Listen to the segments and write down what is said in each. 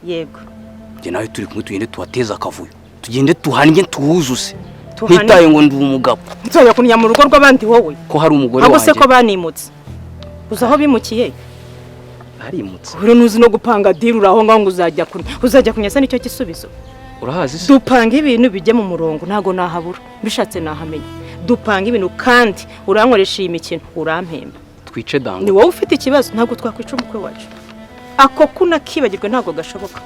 Yego. Njye nawe turi kumwe, tugende tuhateze akavuyo, tugende tuhannye, tuhuzuze. Tuhane. Ntitaye ngo ndi umugabo. Nzajya kunnya mu rugo rw'abandi wowe? Ko hari umugore Ahubwo se wanjye. ko banimutse, uzi aho bimukiye? Harimutse. Uri ntuzi no gupanga deal, uri aho ngaho ngo uzajya kunya, uzajya kunya se nicyo gisubizo? Urahazi se? Dupanga ibintu bijye mu murongo. Ntabwo nahabura, mbishatse nahamenya. Dupanga ibintu kandi urankoresha iyi mikino, urampemba. Twice Dango. Ni wowe ufite ikibazo. Ntabwo twakwica umukwe wacu, ako kunakibagirwe ntabwo gashoboka.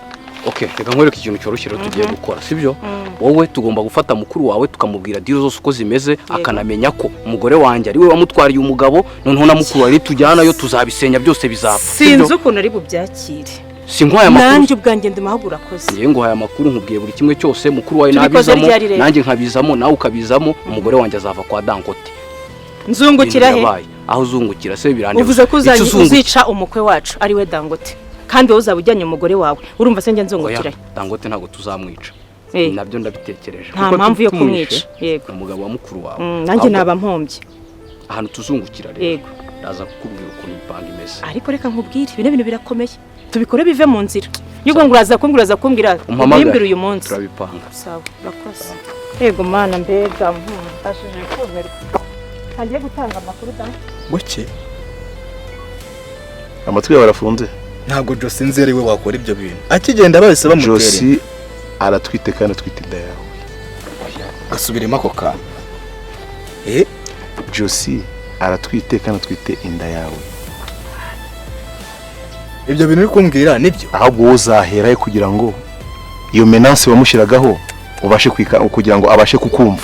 Okay, reka nkwereke ikintu cyoroshye rero tugiye gukora, sibyo? Wowe tugomba gufata mukuru wawe, tukamubwira deal zose uko zimeze, akanamenya ko umugore wanjye ari we wamutwariye umugabo. Noneho na mukuru wawe tujyanayo, tuzabisenya byose bizapfa. Sinzi Sibyo? ukuntu ari bubyakire. Si nkwaye amakuru? Nanjye ubwanjye ndimahugura akoze. Ngiye nguhaye amakuru, nkubwiye buri kimwe cyose. Mukuru wawe Tubikoze nabizamo, ryari rero? nanjye nkabizamo, nawe ukabizamo, umugore wanjye azava kwa Dangote. Nzungukira Ibintu he? birabaye. Aho uzungukira se birandeba? Uvuze ko Icyo uzica umukwe wacu ari we Dangote, kandi wowe uzaba ujyanye umugore wawe. Urumva se njye nzungukira Oya, he? Dangote ntabwo tuzamwica. Nabyo ndabitekereje. Nta Kuko mpamvu yo tumwishe, kumwica, yego. ni umugabo wa mukuru wawe. Nanjye Ahubwo naba mpombye. ahantu tuzungukira rero, ndaza kukubwira ukuntu imipango imeze. Ariko reka nkubwire, bino bintu birakomeye, tubikore bive mu nzira. Yuko ngo uraza kumbwira, uraza kumbwira. Umpamagare. Ubimbwira uyu munsi. Turabipanga. Sawa, urakoze. Yego mana, mbega mbashije kumirwa. Ntangiye gutanga amakuru da. Buke. Amatwi yawe arafunze. Ntabwo Josi nzi ari we wakora ibyo bintu, akigenda bahise bamutera inda. Josi aratwite kandi atwite inda yawe. Gasubiremo ako kantu, eh. Josi aratwite kandi atwite inda yawe. Ibyo bintu uri kumbwira nibyo? Ahubwo wowe uzaherahe kugira ngo iyo menace wamushyiragaho ubashe kwika, kugira ngo abashe kukumva?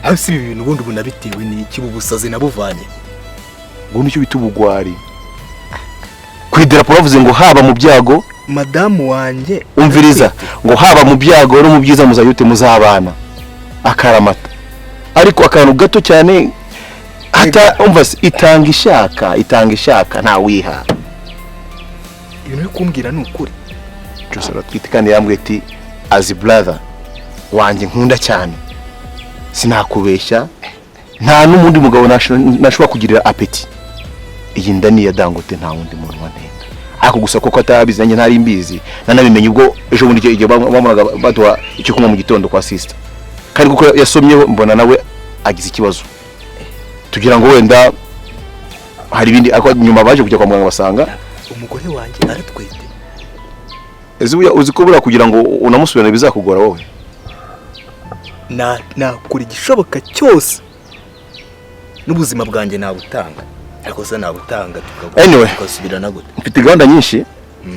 Aho si ibi bintu ubundi ubona bitewe n'iki? Ubu busazi nabuvanye? Ubwo nicyo bita ubugwari. Ku idarapo bavuze ngo haba mu byago Madamu wanjye. Umviriza, ngo haba mu byago no mu byiza muzayute, muzabana akaramata. Ariko akantu gato cyane hata umva se, itanga ishaka, itanga ishaka, nta wiha. Ibintu uri kumbwira ni ukuri? Jose aratwite kandi yambwiye ati as brother wanjye nkunda cyane, sinakubeshya, nta n'undi mugabo nashobora kugirira appétit. Iyi nda ni iya Dangote, nta wundi muntu wantenda. Ariko gusa kuko atabizi, nanjye ntari mbizi, nanabimenye ubwo ejo bundi igihe bamuhaga baduha icyo kunywa mu gitondo kwa sister, kandi kuko yasomyeho mbona nawe agize ikibazo, tugira ngo wenda hari ibindi, ariko nyuma baje kujya kwa muganga basanga Umugore wanjye aratwite. Ese uzi ko buriya kugira ngo unamusubirane bizakugora wowe? Na nakora igishoboka cyose, n'ubuzima bwanjye nabutanga, ariko se nabutanga Anyway. tugasubirana gute? Mfite gahunda nyinshi,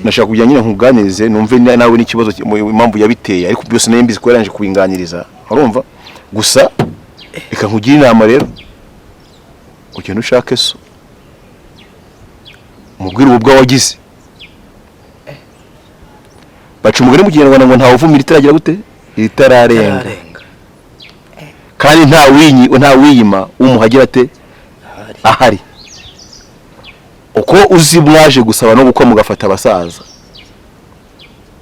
nashaka kugira nyine nkuganirize, numve nawe n'ikibazo impamvu yabiteye, ariko byose nari mbizi ko yarangije kubinganiriza, urumva? Gusa reka nkugire inama rero, ugende ushake so, umubwire ububwa wagize. Baca umugani mu Kinyarwanda ngo ntawe uvumira itaragira gute? Itararenga. Ararenga. Kandi nta winyi, nta wiyima umuhagira ate ahari. Uko uzi mwaje gusaba no gukwa, mugafata abasaza,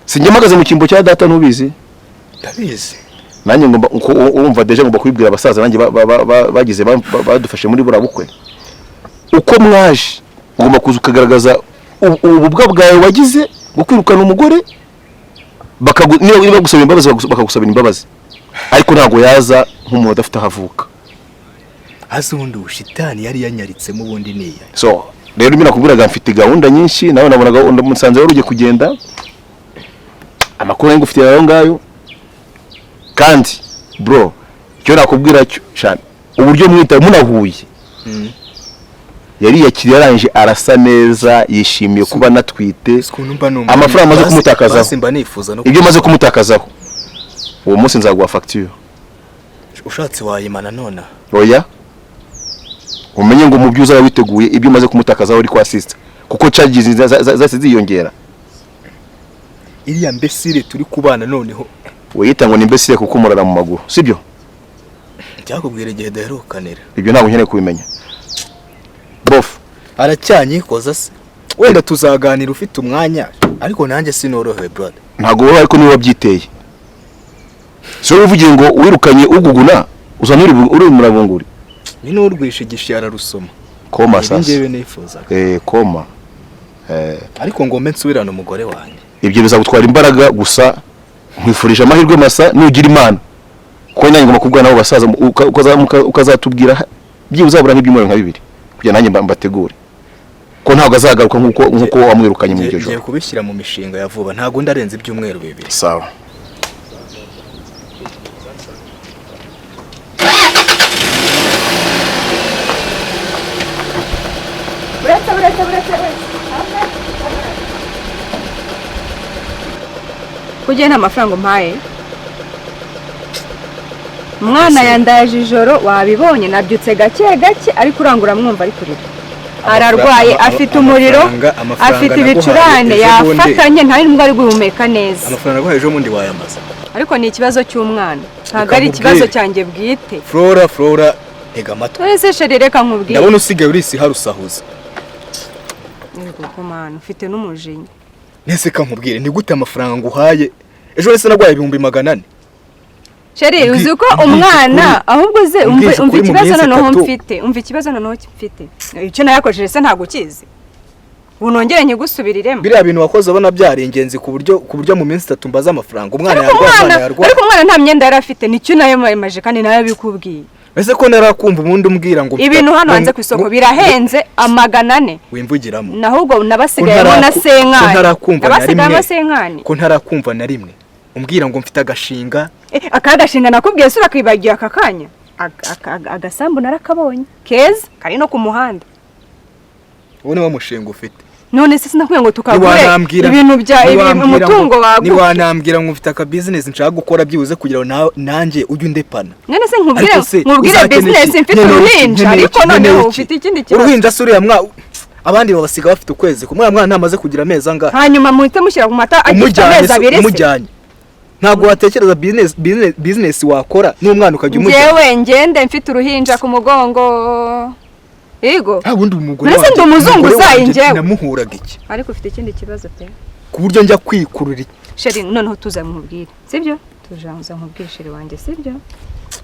sinjye mpagaze mu cyimbo cya data, ntubizi? Ndabizi. Nanjye ngomba uko urumva déjà ngomba kubibwira abasaza nanjye bagize badufashe muri buriya bukwe. Uko mwaje, ugomba kuza ukagaragaza ububwa bwawe wagize bwo kwirukana umugore, niba bagusaba imbabazi, bakagusabira imbabazi, ariko ntabwo yaza nk'umuntu udafite aho avuka. Hasi ubundi ubushitani yari yanyaritsemo ubundi niya. So rero ibyo nakubwiraga, mfite gahunda nyinshi, nawe nabonaga musanze wari ugiye kugenda, amakuru nari ngufitiye ayo ngayo. Kandi bro, icyo nakubwira cyo cyane, uburyo mwita munahuye, yariyakiriye, arangije arasa neza, yishimiye kuba anatwite. Ukuntu mba numva Amafaranga amaze kumutakazaho. Basi mba nifuza no Ibyo maze kumutakazaho, uwo munsi nzaguha facture. Ushatse wayimana nona. Oya, umenye ngo mu byo uzaba witeguye, ibyo umaze kumutakazaho uri kwa sister, kuko charges zahise ziyongera. Iriya mbesire turi kubana noneho. Wiyita ngo ni imbesire kuko umurara mu maguru, sibyo? Cyakubwira igihe duherukanira. Ibyo ntabwo nkeneye kubimenya, bof. Aracyanyikoza se? Wenda tuzaganira ufite umwanya, ariko nanjye sinorohewe, brother. Ntabwo wowe, ariko niwe wabyiteye. Si wowe uvugiye ngo wirukanye uguguna, uzana uri murabunguri. Ni n'urwishigishiye ararusoma. Koma. Ibi Sasa ngewe nifuzaga. Eh, koma. Ariko ngombe nsubirane umugore wanjye. Ibyo bizagutwara imbaraga gusa. Nkwifurije amahirwe masa nugira Imana, kuko nanjye ngomba kubwana nabo basaza, ukazatubwira byibuze uzabura nk'ibyumweru nka 2 kugira nanjye mbategure, ko ntabwo azagaruka nkuko wamwirukanye mu iryo Ngiye joro. kubishyira mu mishinga ya vuba, ntabwo ndarenza ibyumweru 2. Sawa. Uretse, uretse, uretse, uretse. Kugira nta mafaranga umpaye, umwana yandaje ijoro, wabibonye, nabyutse gake gake, ariko urangura mwumva ari kurira, ararwaye, afite umuriro, Amafaranga afite naguhaye ibicurane, ejo bundi. Yafatanye, nta n'ubwo ari guhumeka neza. Amafaranga naguhaye ejo bundi wayamaze. Ariko ni ikibazo cy'umwana, ntabwo Reka ari ikibazo nkubwire. cyanjye bwite. Flora, Flora, ntega amatwi. Ese chéri, reka nkubwire. Ndabona usigaye urisi harusahuza. Yego ko mana, ufite n'umujinya. Nese ka nkubwire, ni gute amafaranga nguhaye ejo wese naguhaye 400,000? Chéri, uzi ko Mbwije umwana ukuri. ahubwo ze umva, Mbwije umva ukuri, mu ikibazo minsi noneho 3. mfite, umva ikibazo noneho mfite. Icyo nayakoresheje se ntabwo ukizi? Ubu nongere nkigusubiriremo? Biriya bintu wakoze ubona byari ingenzi ku buryo mu minsi 3 mbaza amafaranga umwana Ariko yarwaye, umwana umwana yarwaye? Ariko umwana nta myenda yari afite, nicyo nayo maje kandi nayo abikubwiye. Ese ko narakumva ubundi umbwira ngo Ibintu hano hanze ku isoko birahenze, 400. Wimvugiramo. Nahubwo nabasigayemo na Ko senkani. ntarakumva na Nabasigayemo rimwe. senkani. Ko ntarakumva na rimwe umbwira ngo mfite agashinga. Eh, aka gashinga nakubwiye se urakibagiye aka kanya? Agasambu narakabonye keza kari no ku muhanda. Uwo niwo mushinga ufite? None se sinakubwiye ngo tukagure Niwanambwira ibintu bya umutungo waguke? Niwanambwira ngo mfite aka business nshaka gukora byibuze kugira ngo nanjye ujye undepana. None se nkubwire, Ariko se nkubwire uzakenera business iki? mfite Nkeneye iki? uruhinja? Nkeneye Ariko iki? noneho Nkeneye iki? ufite ikindi kibazo. Uruhinja se uriya mwa abandi babasiga bafite ukwezi kumwe, uriya mwana ntamaze kugira amezi angahe? Hanyuma muhite mushyira ku mata agifite Umujyanye amezi se, 2 se? umujyanye, ntabwo watekereza business wakora n'umwana ukajya umujyana? Njyewe ngende mfite uruhinja ku mugongo? Yego. Nta wundi, umugore Mbese ndi wanjye, umuzunguzayi umugore wanjye njyewe? namuhuraga iki? Ariko ufite ikindi kibazo pe. Ku buryo njya kwikurura Chéri, noneho tuza nkubwire, sibyo? Tuza nkubwire, chéri wanjye, sibyo?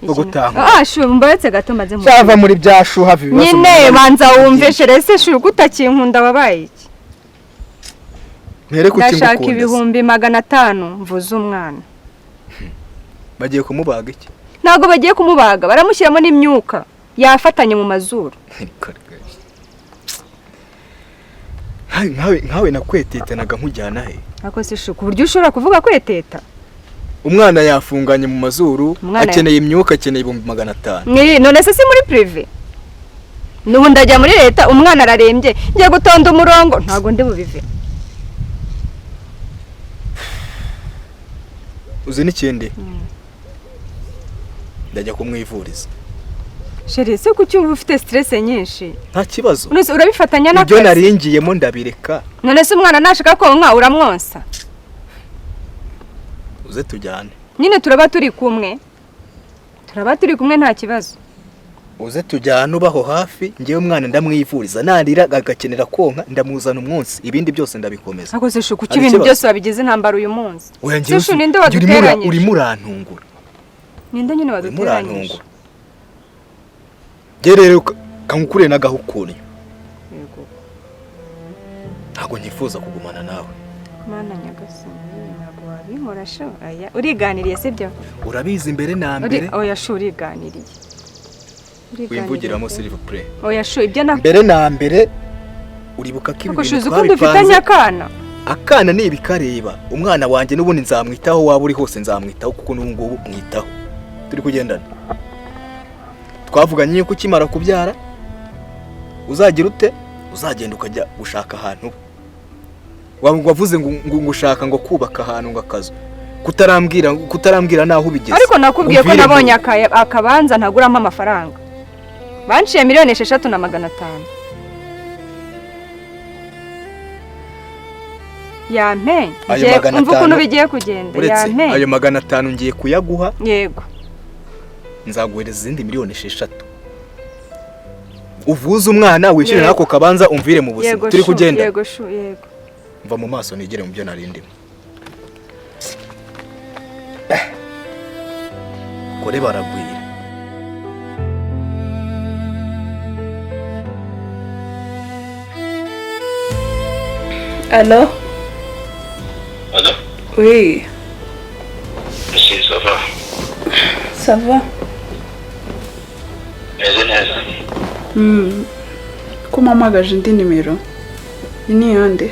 Bwo gutanga. Ah shu, mbaretse gato maze nkubwire. Cyava muri bya shu, hava ibibazo. Nyine banza wumve, chéri. Ese shu, kutakinkunda wabaye iki? Mpere ku Ndashaka kingukunda se. 500,000 mvuze umwana. Bagiye kumubaga iki? Ntabwo bagiye kumubaga, baramushyiramo n'imyuka, yafatanye mu mazuru. Nkawe nakwetetanaga nkujyana he? Ariko se shu, ku buryo ushobora kuvuga kweteta? Umwana yafunganye mu mazuru, Umwana akeneye imyuka, akeneye 500,000. None se si muri privé? N'ubu ndajya muri leta, umwana ararembye, ngiye gutonda umurongo, ntabwo ndi bubive. Uzi n'ikindi, ndajya kumwivuriza. Chéri, se kuki uba ufite stress nyinshi? Nta kibazo. None se urabifatanya Ibyo n'akazi? naringiyemo ndabireka. None se umwana nashaka konka uramwonsa? Uze tujyane. Nyine turaba turi kumwe, turaba turi kumwe, nta kibazo. Uze tujyane, ubaho hafi. Ngewe umwana ndamwivuriza, narira agakenera konka ndamuzana umunsi, ibindi byose ndabikomeza. Ariko se shu, kuki Hari ibintu ikibazo? byose wabigize intambara uyu munsi? Oya, njyewe Se shu, ninde njye waduteranyije? Urimo urantungura. Ninde nyine Urimo waduteranyije? urantungura. Njye rero kangukuriye n'agahukunyo. Yego. Ntabwo nyifuza kugumana nawe. Mana nyagasani, ntabwo wabinkora sho. Aya, uriganiriye, sibyo? Urabizi mbere na mbere. Oya shu, uriganiriye. Uriganiriye Wimvugiramo pe. s'il vous plaît. Oya shu, ibyo na Mbere na mbere uribuka ko ibi Ariko shu, bintu uzi ko dufitanye twabipanze. akana? Akana ni ibikareba. Umwana wanjye n'ubundi nzamwitaho, waba uri hose nzamwitaho, kuko n'ubu ngubu mwitaho, turi kugendana. Twavuganye yuko ukimara kubyara uzagira ute? Uzagenda ukajya gushaka ahantu uba. Wavuze ngo ushaka ngo kubaka ahantu, ngo akazu, kutarambwira naho ubigeze. Ariko nakubwiye ko Umvire nabonye akabanza ntaguramo amafaranga, banciye 6,500,000, yampe. Ayo Umva ukuntu 500 bigiye kugenda. Uretse Yampe. ayo 500 ngiye kuyaguha. Yego. Nzaguhereza izindi 6 miliyoni uvuze umwana, wishyure Yego. n'ako kabanza, umvire mu buzima. Yego Turi shu, kugenda. Yego shu, yego. Mva mu maso nigere mu byo nari ndimo. Kore baragwira. Allô? Allô? Oui, Si, ça va. Ça va. Meze neza. Ko umpamagaje indi nimero? Iyi ni iyande?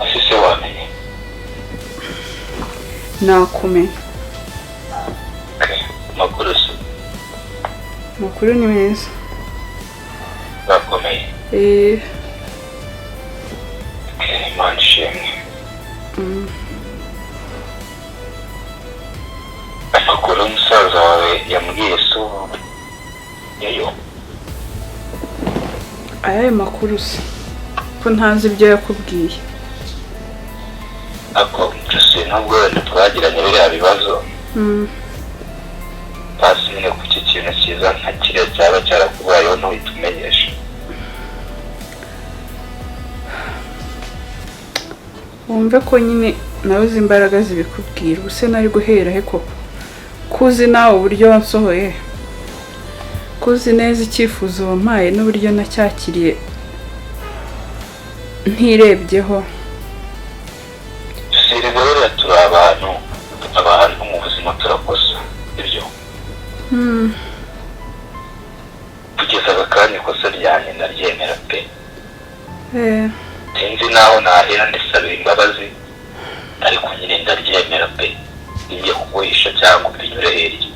Ese se wamenye? Nakumenya. Okay. Makuru se? Amakuru ni meza. Bakomeye. Eh, Okay, Imana ishimwe. Amakuru umusaza wawe yambwiye se ubu yayo? Ayahe makuru se? Ko ntazi ibyo yakubwiye. Ako Jose, nubwo wenda twagiranye biriya bibazo, basi nyine ku iki kintu cyiza nka kiriya cyaba cyarakubayeho ntuhite umenyesha. Wumve ko nyine nawe uzi imbaraga zibikubwira. Ubuse nari guhera he koko? Ko uzi nawe uburyo wansohoye? Ko uzi neza icyifuzo wampaye n'uburyo nacyakiriye ntirebyeho? Jose, rero buriya turi abantu, abantu mu buzima turakosa, ibyo. Kugeza aka kanya ikosa ryanjye ndaryemera pe. Eh, Sinzi naho nahera ndisabira imbabazi, ariko nyine ndaryemera pe, singiye kuguhisha cyangwa mbinyure hirya.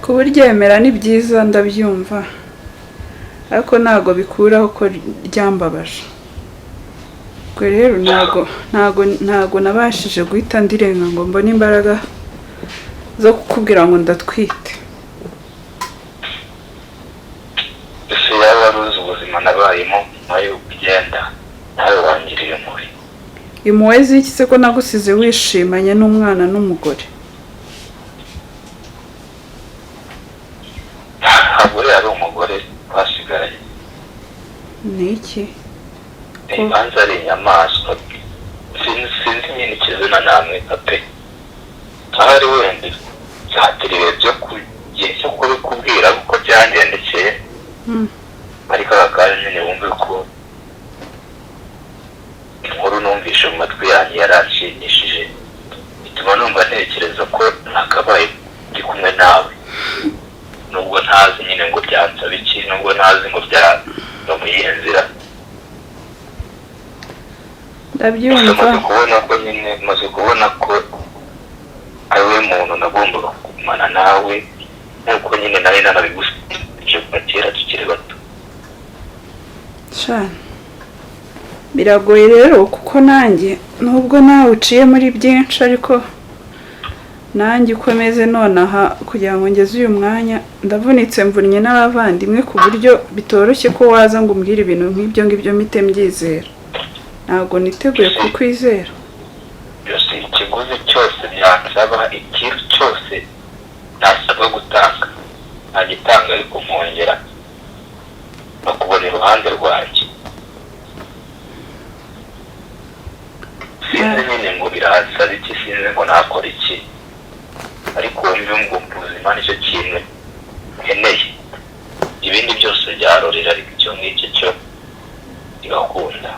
Kuburyemera ni byiza, ndabyumva, ariko ntago bikuraho ko ryambabaje. Ubwo rero ntago nabashije guhita ndirenga ngo mbone imbaraga zo kukubwira ngo ndatwite. Ese yaba wari uzi ubuzima nabayemo nyuma y'uko ugenda, nawe wangiriye impuhwe. Impuhwe z'iki se, ko nagusize wishimanye n'umwana n'umugore? Ntabwo uriya ari umugore twasigaranye. Ni iki? Ibanza ari inyamaswa, sinzi nyine ikizina namwita pe. Ahari wenda byatira ibihe byo ku gihe cyo kubikubwira kuko byangendekeye, ariko aka kanya nyine wumve ko inkuru numvishe mu matwi yanjye yaranshimishije, bituma numva ntekereza ko nakabaye ndi kumwe nawe, nubwo ntazi nyine ngo byansaba iki, nubwo ntazi ngo byava mu yihe nzira. Gusa Ndabyumva. maze kubona ko nyine, maze kubona ko ari we muntu nagombaga kugumana nawe, nk'uko nyine nari nanabigusabye kuva kera tukiri bato. Sha, biragoye rero, kuko nanjye nubwo nawe uciye muri byinshi, ariko nanjye uko meze nonaha kugira ngo ngeze uyu mwanya, ndavunitse, mvunnye n'abavandimwe, ku buryo bitoroshye ko waza ngo umbwire ibintu nk'ibyo ngibyo mpite mbyizera. Ntabwo niteguye kukwizera. Byose, ikiguzi cyose byansaba, ikintu cyose nasabwa gutanga ntagitanga, ariko nkongera bakubona iruhande rwanjye. Sinzi nyine ngo biransaba iki, sinzi ngo nakora iki, ariko wumve ngo ubuzima nicyo kintu nkeneye, ibindi byose byarorera, ariko icyo ngicyo cyo kigakunda.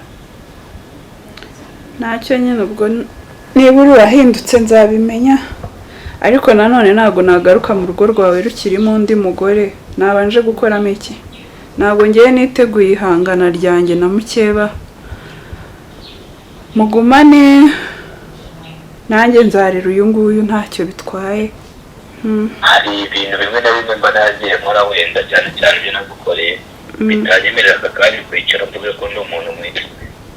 Ntacyo nyine, ubwo niba uri urahindutse nzabimenya, ariko nanone ntabwo nagaruka mu rugo rwawe rukirimo undi mugore. Nabanje gukoramo iki? Ntabwo ngewe niteguye ihangana ryanjye na mukeba. Mugumane, nanjye nzarera uyu nguyu, ntacyo bitwaye. Hari ibintu bimwe na bimwe mba nagiye nkora wenda, cyane cyane ibyo nagukoreye, bitanyemerera aka kanya kwicara mvuge ko ndi umuntu mwiza,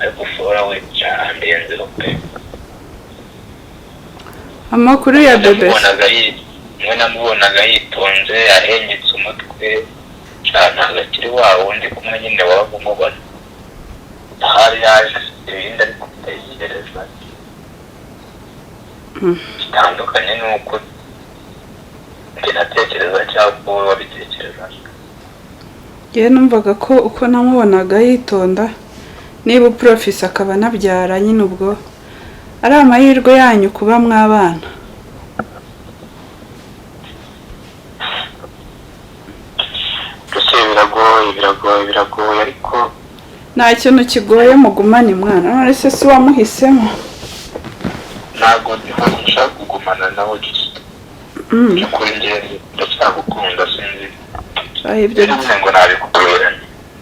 ariko Fora we cyarandenzeho pe. Amakuru ya bebe? Mwe namubonaga yitonze, ahengetse umutwe cyane, ntabwo akiri wa wundi kumwe nyine wabaga umubona. Ahari yaje afite ibindi ari gutekereza bitandukanye n'uko njye natekereza cyangwa uko wowe wabitekereza. Njyewe numvaga ko uko namubonaga yitonda, niba uprofisi akaba anabyara nyine, ubwo ari amahirwe yanyu kuba mwabana. Mbese biragoye, biragoye, biragoye. Biragoye ariko Nta kintu kigoye, mugumane mwana. None se si wamuhisemo? Ntabwo nshaka kugumana nawe gusa. By'ukuri njye ndacyagukunda, sinzi. Ah, ibyo Bivuze ngo nabikubwira.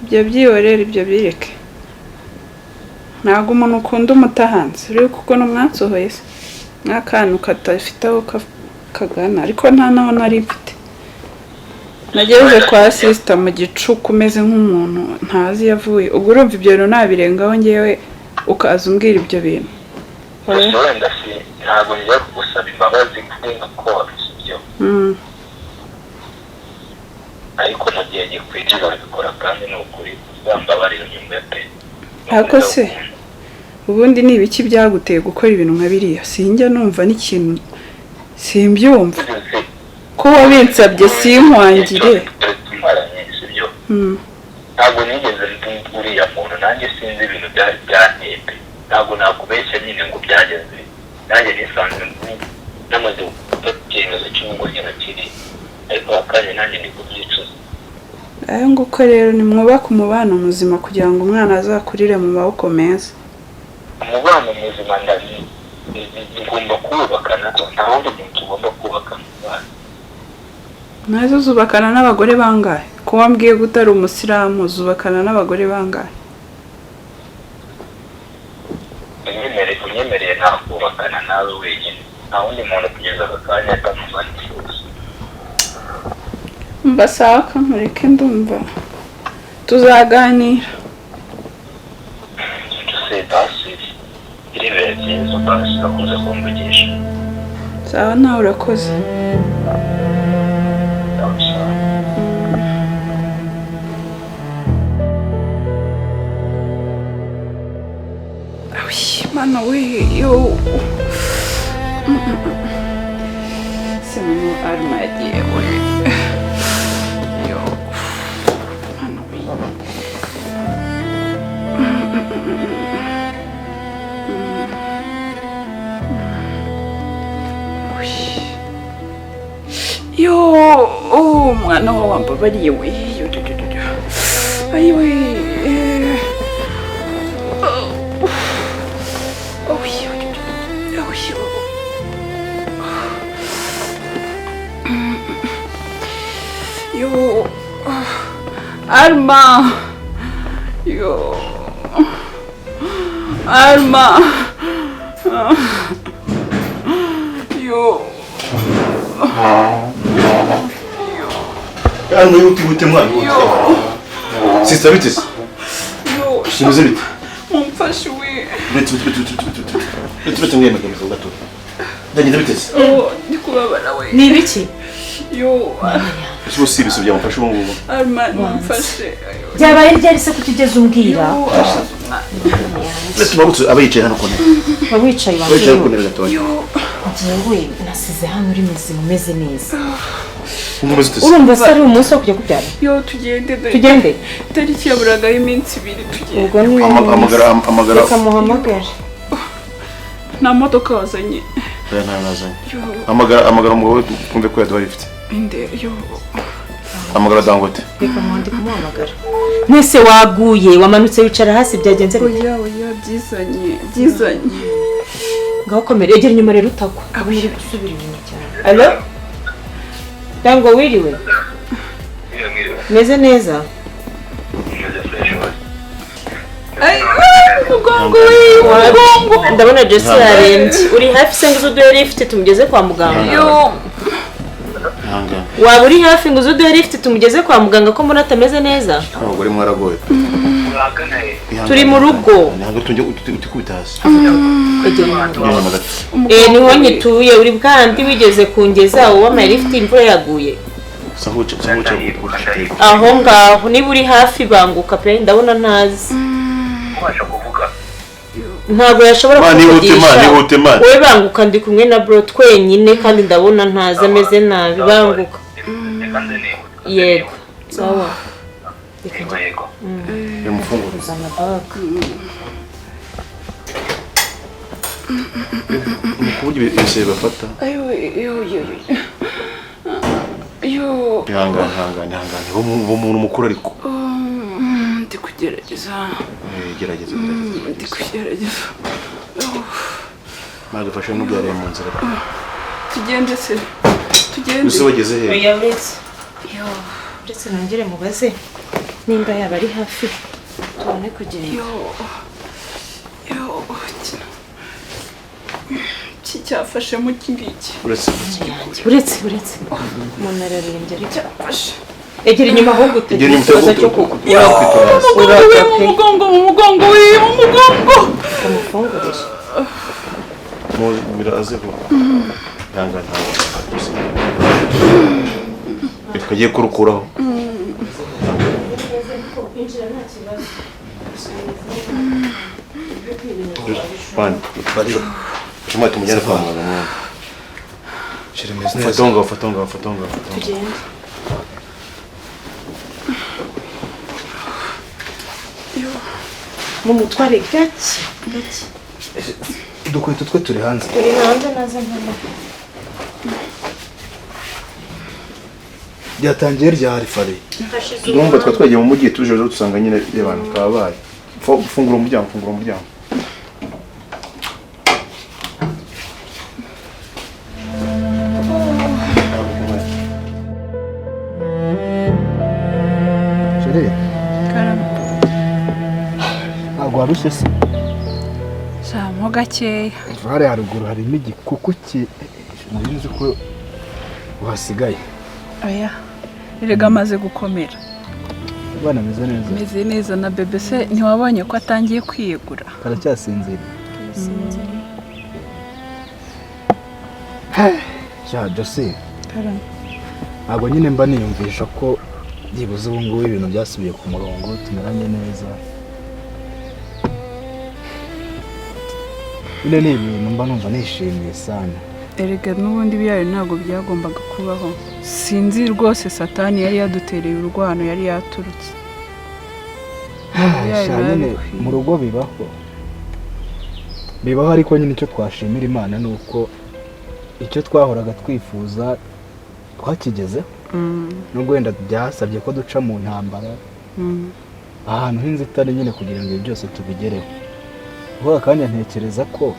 Ibyo byihorere, ibyo bireke. Ntabwo umuntu ukunda umuta hanze. Uri kuko n'umwansohoye se nk'akantu kadafite aho kagana, ariko nta naho nari mfite. Nageze kwa sister mu gicuku umeze nk'umuntu ntazi yavuye. Ubwo urumva ibyo bintu nabirengaho ngewe, ukaza umbwira ibyo bintu? Oya. Gusa wenda si ntabwo ngiye kugusaba imbabazi kuri no ko wabize ibyo, ariko mu gihe gikwiriye nzabikora, kandi ni ukuri uzambabarira unyumve pe. Ariko se ubundi ni ibiki byaguteye gukora ibintu nka biriya? Sinjya numva n'ikintu, simbyumva ko wabinsabye sinkwangire. Tumaranye, sibyo? Ntabwo nigeze ndi uriya muntu, nanjye sinzi ibintu byari byanteye pe. Ntabwo nakubeshya nyine ngo byageze, nanjye nisanze namaze gufata icyemezo cy'uko nyine kiri, ariko akanya nanjye ndi kubyicuza. Ayo nguko rero, nimwubake umubano muzima kugira ngo umwana azakurire mu maboko meza. Umubano muzima ngomba kuwubakana, nta wundi muntu tugomba kubakana umubano. Nazo zubakana n'abagore bangahe? Ko wambwiye ko utari umusilamu, zubakana n'abagore bangahe? Unyemereye nakubakana nawe wenyine, nta wundi muntu kugeza aka kanya atanumva nifuza. Mbasaka nkureke, ndumva tuzaganira. Se basi iribihe byiza, basi urakoze kumvugisha. Sawa, nawe urakoze. Sawa sawa. Awi, mana we, yo se noneho Arma yagiye we, yo mana we. Awi. Yo, oh, mwana wawe wambabariye we, yo yo yo yo, ayi we, eh. Oh. Oh, yo, yo, yo, oh, yo. Yo. Alma. Yo. Alma. Yo. Hano yihute mwana. Yo. Sister, bite se? Yo. Kimeze bite? Mumfashe we. Bite bite bite bite bite bite bite, mwemeze gato. Ndagenda, bite se? Oh, ndi kubabara we. Ni ibiki? Yo. Ese ubu si ibisubizo byamufasha ubu ngubu? Alma, mumfashe. Byabaye ryari se, kuki ugeze umbwira? Yo, ashaze umwana. Ndetse tumabutse aba yicaye hano ku ntebe. Uba wicaye. Aba yicaye ku Wanjye ntebe gatoya. Yo. Njyewe nasize hano uri muzima, umeze neza. Umeze ute se? Urumva se ari umunsi wo kujya kubyara? Yo, tugende dore. Tugende. Itariki yaburagaho iminsi 2, tugende. Ubwo ni Hamagara, hamagara. Reka muhamagare. Nta modoka wazanye? Oya, ntayo nazanye. Yo. Hamagara, hamagara umugabo we twumve ko yaduha lift. Inde yo? Hamagara Dangote. Reka muhandi kumuhamagara. Mwese waguye, wamanutse wicara hasi, byagenze bite? Oya oya, byizanye, byizanye. Ngaho komera, egera inyuma rero utagwa. Abona uri gusubira inyuma cyane. Allo, Dango, wiriwe? Meze neza. Umeze fresh wose. Ay, umugongo we, umugongo. Ndabona Jesse yarembye. Uri hafi se ngo uze uduhe lift tumugeze kwa muganga? Yo. Ihangane. Waba uri hafi ngo uze uduhe lift tumugeze kwa muganga, ko mbona atameze neza? Abagore mwaragoye. Urahagana he? Ihangane. Turi mu rugo. Ntabwo tujya utikubita hasi. Egera inyuma. Tujya inyuma gato. Eh, niho nyituye. Uri bwandi wigeze kungeza wowe wampaye lift imvura yaguye. Usa nk'uca, usa nk'uca. Aho ngaho niba uri hafi banguka pe, ndabona ntazi. Ubasha kuvuga? Ntabwo yashobora Man, ihute, man, ihute, man. Wowe banguka, ndi kumwe na bro twenyine kandi ndabona ntazi, ameze nabi. Banguka. Reka nze nihuta. Yego, sawa. Yego yego. Bimufungure. Kuzana bag. Ni ku buryo ibisebe bafata. Ayo, yo yo yo yo. Ihangane, ihangane, ihangane. Uwo muntu mukuru ariko. Kugerageza. Gerageza. Ndi kugerageza. Madufashe n'ubyariye mu nzira. Tugende se, tugende. Ese wageze he? Oya, uretse yo, uretse nongere mubaze nimba yaba ari hafi tubone kugenda. Yo yo, iki cyafashemo iki ngiki? Uretse. Uretse, uretse, umuntu ararembye ariko. Cyafashe. Egera inyuma ahubwo Egera utagira inyuma. ikibazo cyo kugwa. Umugongo we, mu mugongo, mu mugongo we, mu mugongo. Umufungurire. Biraze vuba. Ihangane, ntabwo reka agiye kurukuraho. Injira, nta kibazo. Mani, tumwe tumujyane kwa muganga mwana. Chéri, meze neza. Fata aho ngaho, fata aho ngaho, fata aho ngaho, fata aho ngaho. Tugende. Mumutware gake gake. Udukweto twe turi hanze. Turi hanze, naza nkana. Byatangiye ryari, Fari? Ndumva twa twagiye mu mujyi, tuje rero dusanga nyine abantu kabaye. Fungura umuryango, fungura umuryango. Chéri, Karame. ntabwo warushye se? Mo gakeya. Hariya haruguru harimo igikuku ki nari nzi ko uhasigaye. Oya, erega amaze gukomera. Abana ameze neza? Meze neza. Na bebe se ntiwabonye ko atangiye kwiyegura? Karacyasinziriye. Sha Jose, Karame. ntabwo nyine mba niyumvisha ko byibuze ubu ngubu ibintu byasubiye ku murongo, tumeranye neza. Nyine ni ibintu mba numva nishimiye sana. Erega n'ubundi byayo ntabwo byagombaga kubaho. Sinzi rwose, Satani yari yadutereye urwano, yari yaturutse. Byayo Sha biba nyine bikwiye. mu rugo bibaho, bibaho, ariko nyine icyo twashimira Imana ni uko icyo twahoraga twifuza twakigezeho, nubwo wenda byasabye ko duca mu ntambara, ahantu h'inzitane nyine, kugira ngo ibi byose tubigereho. Vuba akanya ntekereza ko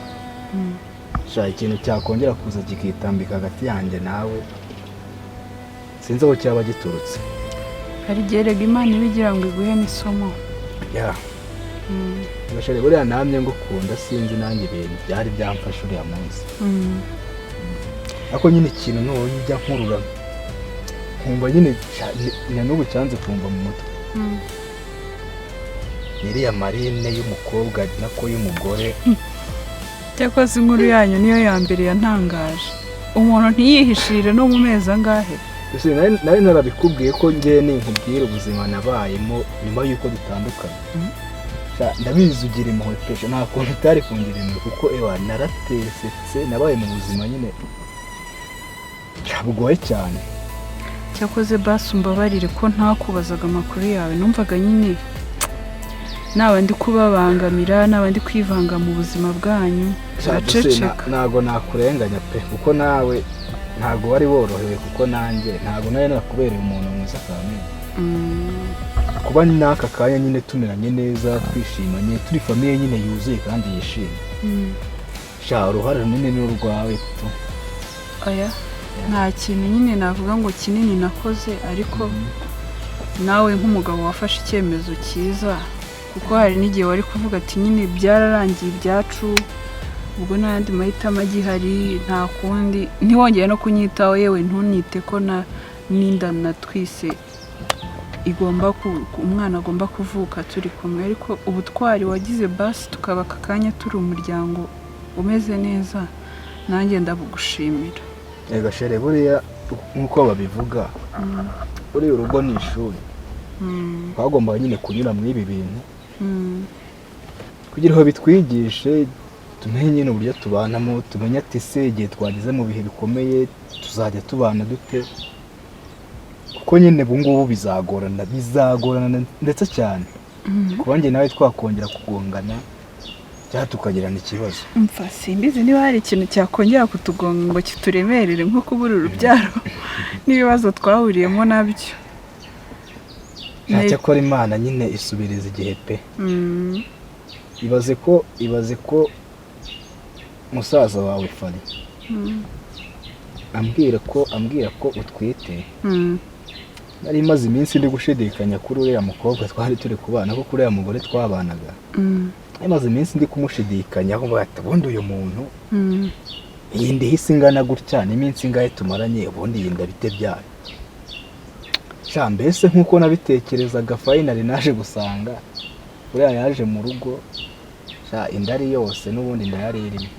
sha ikintu cyakongera kuza kikitambika hagati yanjye nawe, sinzi aho cyaba giturutse. Hari igihe erega Imana iba igira ngo iguhe n'isomo. Ya Gashari, buriya namye ngukunda, sinzi nanjye ibintu byari byamfashe uriya munsi, ariko nyine ikintu nubonye ujya nkurura nkumva nyine na n'ubu cyanze kumva mu mutwe, iriya marine y'umukobwa, nako y'umugore. Cyakoze inkuru yanyu niyo ya mbere yantangaje, umuntu ntiyihishire no mu mezi angahe. Ese nari narabikubwiye ko ngewe ninkubwira ubuzima nabayemo nyuma y'uko dutandukanye? Sha, ndabizi ugira impuhwe pesha, nta kuntu utari kungira impuhwe, kuko ewa naratesetse, nabaye mu buzima nyine sha, bugoye cyane. Cyakoze basi umbabarire ko ntakubazaga amakuru yawe. Numvaga nyine naba ndi kubabangamira, naba ndi kwivanga mu buzima bwanyu. Sha, Jose, Ngaceceka. Ntago nakurenganya pe, kuko nawe ntago wari worohewe, kuko nanjye ntago nari narakubereye umuntu mwiza kamere. Kuba n'aka kanya nyine tumeranye neza, twishimanye, turi famille nyine yuzuye kandi yishimye, sha uruhare runini ni urwawe tu. Oya, nta kintu nyine navuga ngo kinini nakoze, ariko nawe nk'umugabo wafashe icyemezo cyiza, kuko hari n'igihe wari kuvuga ati nyine byararangiye ibyacu, ubwo nta yandi mahitamo agihari, nta kundi, ntiwongere no kunyitaho, yewe ntunite ko na n'inda natwise igomba umwana agomba kuvuka turi kumwe. Ariko ubutwari wagize basi tukaba aka kanya turi umuryango umeze neza, nanjye ndabugushimira. Ega chérie, buriya nk'uko babivuga, buriya urugo ni ishuri. Twagombaga nyine kunyura muri ibi bintu kugira ngo bitwigishe, tumenye nyine uburyo tubanamo, tumenye ati se igihe twageze mu bihe bikomeye tuzajya tubana dute, kuko nyine ubu ngubu bizagorana, bizagorana ndetse cyane kuba njye nawe twakongera kugongana cyangwa tukagirana ikibazo. Mfa simbizi niba hari ikintu cyakongera kutugonga ngo kituremerere nko kubura urubyaro n'ibibazo twahuriyemo nabyo. Ntacyakora Imana nyine isubiriza igihe pe. Ibaze ko musaza wawe Fari ambwira ko utwite. Nari maze iminsi ndi gushidikanya kuri uriya mukobwa twari turi kubana, ko kuri uriya mugore twabanaga. Nari maze iminsi ndi kumushidikanyaho ngo ati ubundi uyu muntu iyi ndihise ingana gutya n'iminsi ingahe tumaranye, ubundi iyi ndabite byayo. Sha mbese nkuko nabitekerezaga finally naje gusanga uriya yaje mu rugo, sha inda ari yose n'ubundi inda yari irimo.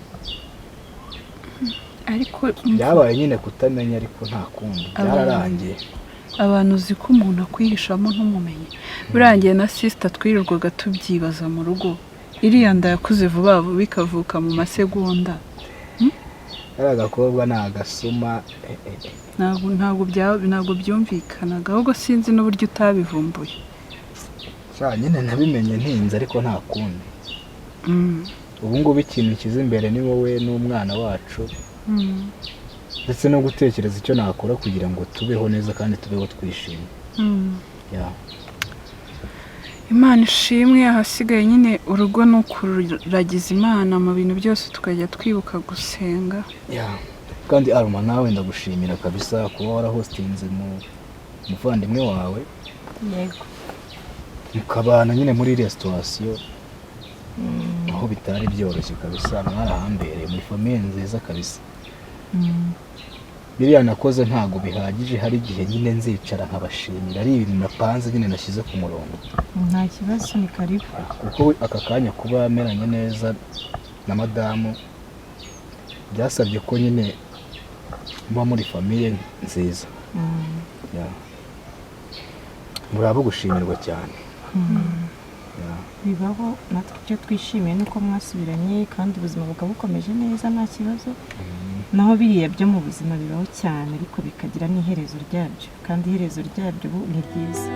Ariko byabaye nyine kutamenya, ariko nta kundi byararangiye. Abantu uzi ko umuntu akwihishamo ntumumenye. Birangiye na sister twirirwaga tubyibaza mu rugo, iriya nda yakuze vuba vuba ikavuka mu masegonda. Ari agakobwa ni agasuma. Ntabwo byumvikanaga, ahubwo sinzi n'uburyo utabivumbuye. Sha nyine nabimenye ntinze, ariko nta kundi. Ubu ngubu ikintu kiza imbere ni wowe n'umwana wacu, ndetse no gutekereza icyo nakora kugira ngo tubeho neza kandi tubeho twishimye. Imana ishimwe. Ahasigaye nyine urugo ni ukuragiza Imana mu bintu byose, tukajya twibuka gusenga. Kandi Aruma nawe ndagushimira kabisa kuba warahostinze mu muvandimwe wawe. Yego. Mukabana nyine muri iriya situation aho bitari byoroshye kabisa, mwarahambereye muri famille nziza kabisa. Biriya nakoze ntago bihagije, hari igihe nyine nzicara nkabashimira, ari ibintu napanze nyine nashyize ku murongo. Nta kibazo, ni karibu. Kuko aka kanya kuba meranye neza na madamu byasabye ko nyine muba muri famille nziza. Murabo gushimirwa cyane. Bibaho, natwe icyo twishimiye nuko mwasubiranye kandi ubuzima bukaba bukomeje neza nta kibazo. Naho biriya byo mu buzima bibaho cyane, ariko bikagira n'iherezo ryabyo, kandi iherezo ryabyo ni ryiza.